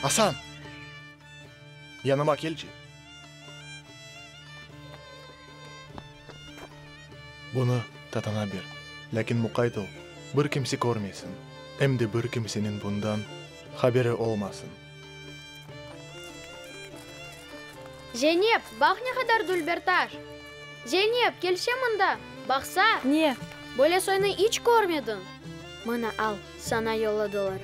Asan! Yanıma kelçi. Bunı tatana ber, lâkin muqayt ol, bir kimse körmesin, em de bir kimseniñ bundan haberi olmasın. Zeynep, baq ne qadar dülber taş! Zeynep, kelse mında, baqsa! Ne? Böyle soynı iç körmediñ! Mına, al, saña yolladılar.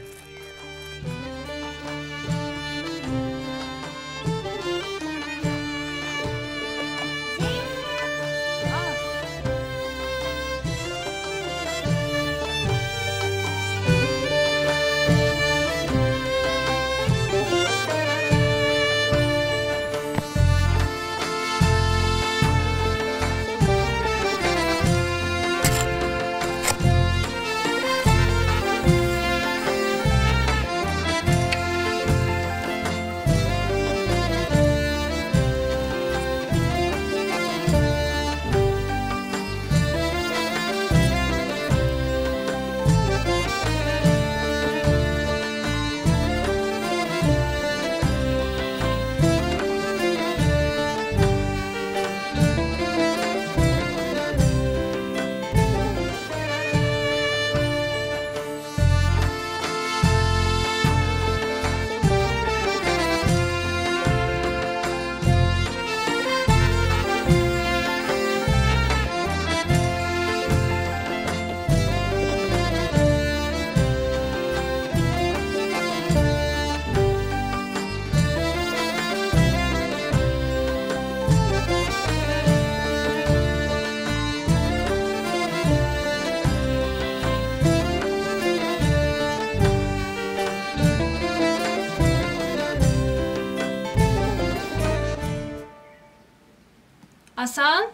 Asan!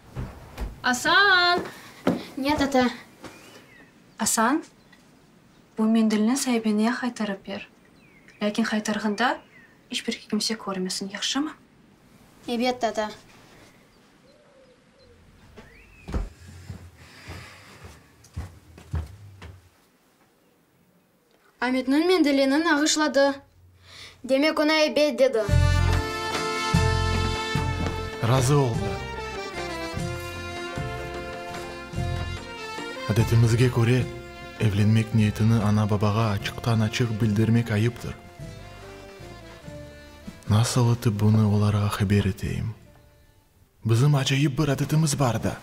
Asan! Ne, tata? Asan, bu mendilni saibine qaytarıp ber. Lâkin qaytarğanda iç bir kimse körmesin, yahşımı? Ebet, tata. Ametniñ mendilini nağışladı. Demek, oña ebet dedi. Razı oldı. Adetimizge köre, evlenmek niyetini ana-babağa açıqtan-açıq bildirmek ayıptır. Nasıl etip bunı olarğa haber eteyim? Bizim acayip bir adetimiz bar da.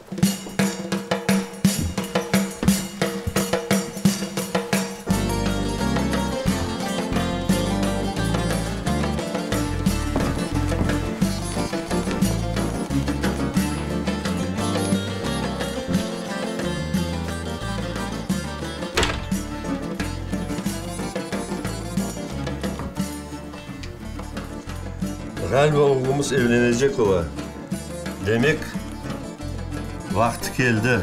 Ğaliba, oğlumız evlenecek ola. Demek, vaqtı keldi.